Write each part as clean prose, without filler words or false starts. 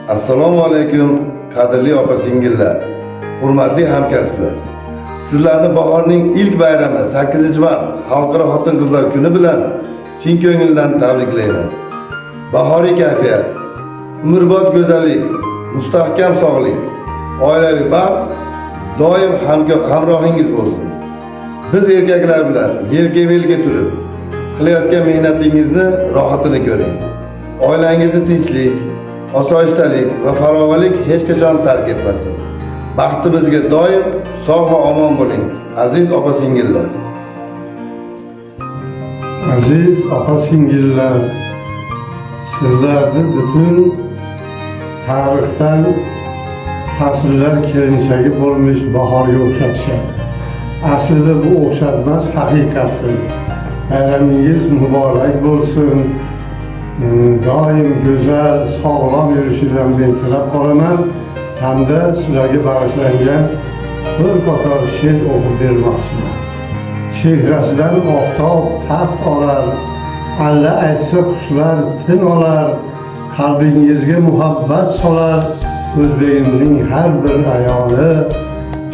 Assalomu alaykum, qadrli opa singillar, hurmatli hamkasblar. Sizlarni bahorning ilk bayrami, 8 mart Xalqaro xotin-qizlar kuni bilan chin ko'ngildan tabriklayman. Bahoriy kayfiyat, umrbod go'zallik, mustahkam sog'lik, oilaviy baxt doim hamrohingiz bo'lsin. Biz erkaklar bilan yelkama-yelka turib qilayotgan mehnatingizni rohatini ko'ring. Oilangizni tinchlik, osoyishtalik va farovonlik hech qachon tark etmasin. Baxtimizga doim sog' va omon bo'ling, aziz opa singillar. Aziz opa singillar, sizlarni butun tarixdan fasllar kelinchagi bo'lmish bahorga o'xshatishadi. Aslida bu o'xshatmas, haqiqatdir. Bayramingiz muborak bo'lsin. Doim go'zal, sog'lom yurishingizni men tilab qolaman hamda sizlarga bag'ishlangan bir qator she'r o'qib bermoqchiman. Chehrasidan oftob taft olar, alla aytsa qushlar tin olar, qalbingizga muhabbat solar o'zbegimning har bir ayoli.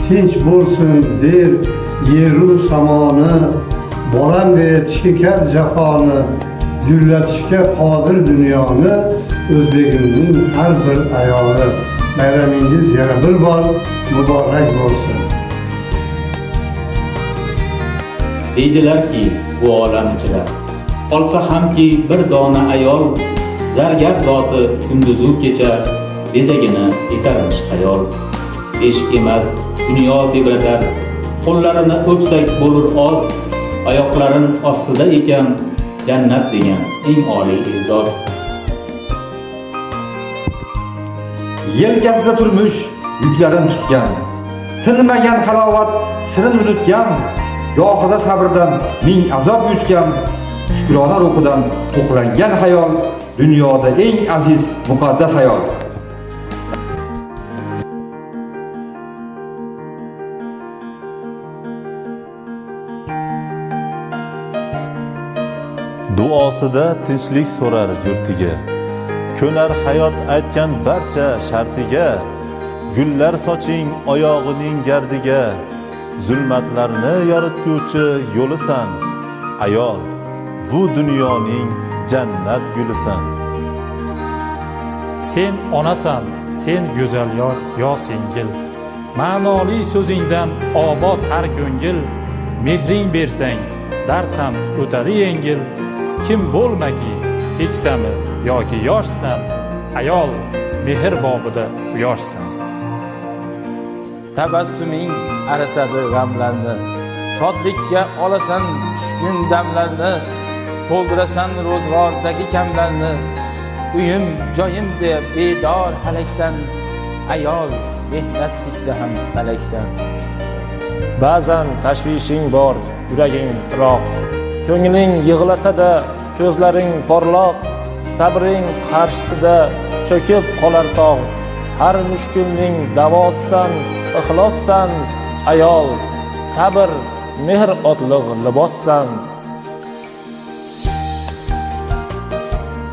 Tinch bo'lsin der yeru samoni, bolam deya chekar jafoni, gullatishga qodir dunyoni o'zbegimning har bir ayoli. Bayramingiz yana bir bor muborak bo'lsin. Deydilarki, bu olam ichra qolsa hamki bir dona ayol, zargar zoti kunduzu kecha bezagini etarmish xayol. Eshik emas, dunyo tebratar, qo'llarini o'psak bo'lur oz, oyoqlarin ostida ekan jannat degan eng oliy e'zoz. Yelkasida turmush yuklarin tutgan, tinmagan halovat sirin unutgan, gohida sabrdan ming azob yutgan, shukrona ruhidan to'qlangan hayol, dunyoda eng aziz muqaddas ayol. Duosida tinchlik so'rar yurtiga, ko'nar hayot aytgan barcha shartiga. Gullar soching oyog'ining gardiga, zulmatlarni yoritguvchi yo'lisan. Ayol, bu dunyoning jannat gulisan. Sen onasan, sen go'zal yor, yo singil. Ma'noli so'zingdan obod har ko'ngil. Mehring bersang, dard ham o'tadi yengil. Kim bo'lmaki, keksami yoki yoshsan, ayol mehr bobida quyoshsan. Tabassuming aritadi g'amlarni, shodlikka olasan tushkun damlarni, to'ldirasan ro'zg'ordagi kamlarni. Uyim joyim deya bedor halaksan, ayol mehnat ichida ham malaksan. Ba'zan tashvishing bor, yuraging titroq. Ko'ngling yig'lasa-da, ko'zlaring porloq. Sabring qarshisida cho'kib qolar tog'. Har mushkulning davosisan, ixlossan. Ayol, sabr, mehr otliq libossan.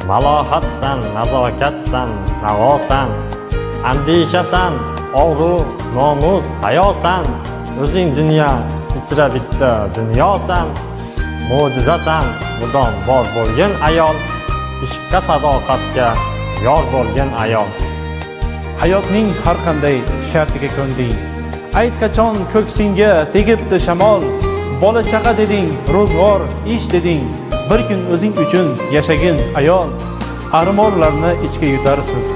Malohatsan, nazokatsan, navosan, andishasan, obro', nomus, hayosan. O'zing dunyo ichra bitta dunyosan, mo'jizasan, mudom bor bo'lgin ayol, ishqqa sadoqatga yor bo'lgin ayol. Hayotning har qanday shartiga ko'nding. Ayt, qachon ko'ksingga tegibdi shamol? Bola chaqa deding, ro'zg'or, ish deding. Bir kun o'zing uchun yashagin, ayol. Armonlarni ichga yutarsiz.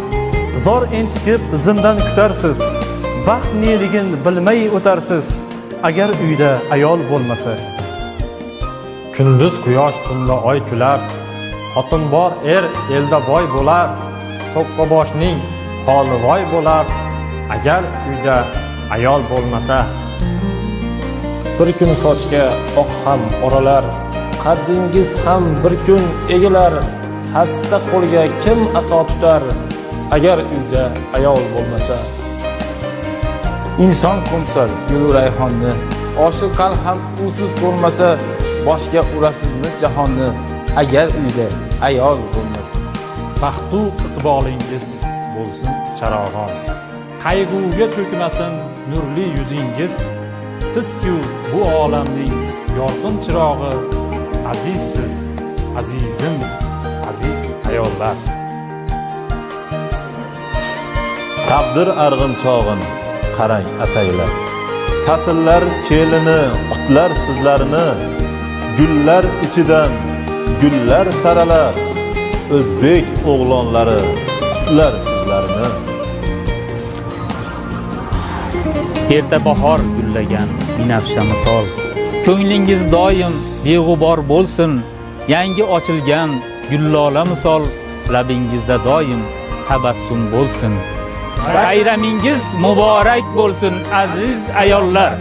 Zor entikib zimdan kutarsiz. Baxt neligin bilmay o'tarsiz. Agar uyda ayol bo'lmasa. Kunduz quyosh, tunda oy kular, xotin bor er elda boy bo'lar, so'qqaboshning holi voy bo'lar, agar uyda ayol bo'lmasa. Bir kun sochga oq ham oralar, qaddingiz ham bir kun egilar. Xasta qo'lga kim aso tutar, agar uyda ayol bo'lmasa. Inson qo'msar gulu rayhonni, oshiq qalb ham usiz bo'lmasa, boshga urasizmi jahonni, agar uyda ayol bo'lmasa. Baxtu iqbolingiz bo'lsin charog'on. Qayg'uga cho'kmasin nurli yuzingiz, sizku bu olamning yorqin chirog'i. Azizsiz, azizim, aziz ayollar. Taqdir arg'imchog'in qarang ataylab. Fasllar kelini qutlar sizlarni, gullar ichidan gullar saralar, o'zbek o'g'lonlari qutlar sizlarni. Erta bahor gullagan binafsha misol, ko'nglingiz doim beg'ubor bo'lsin. Yangi ochilgan gullola misol, labingizda doim tabassum bo'lsin. Bayramingiz muborak bo'lsin, aziz ayollar.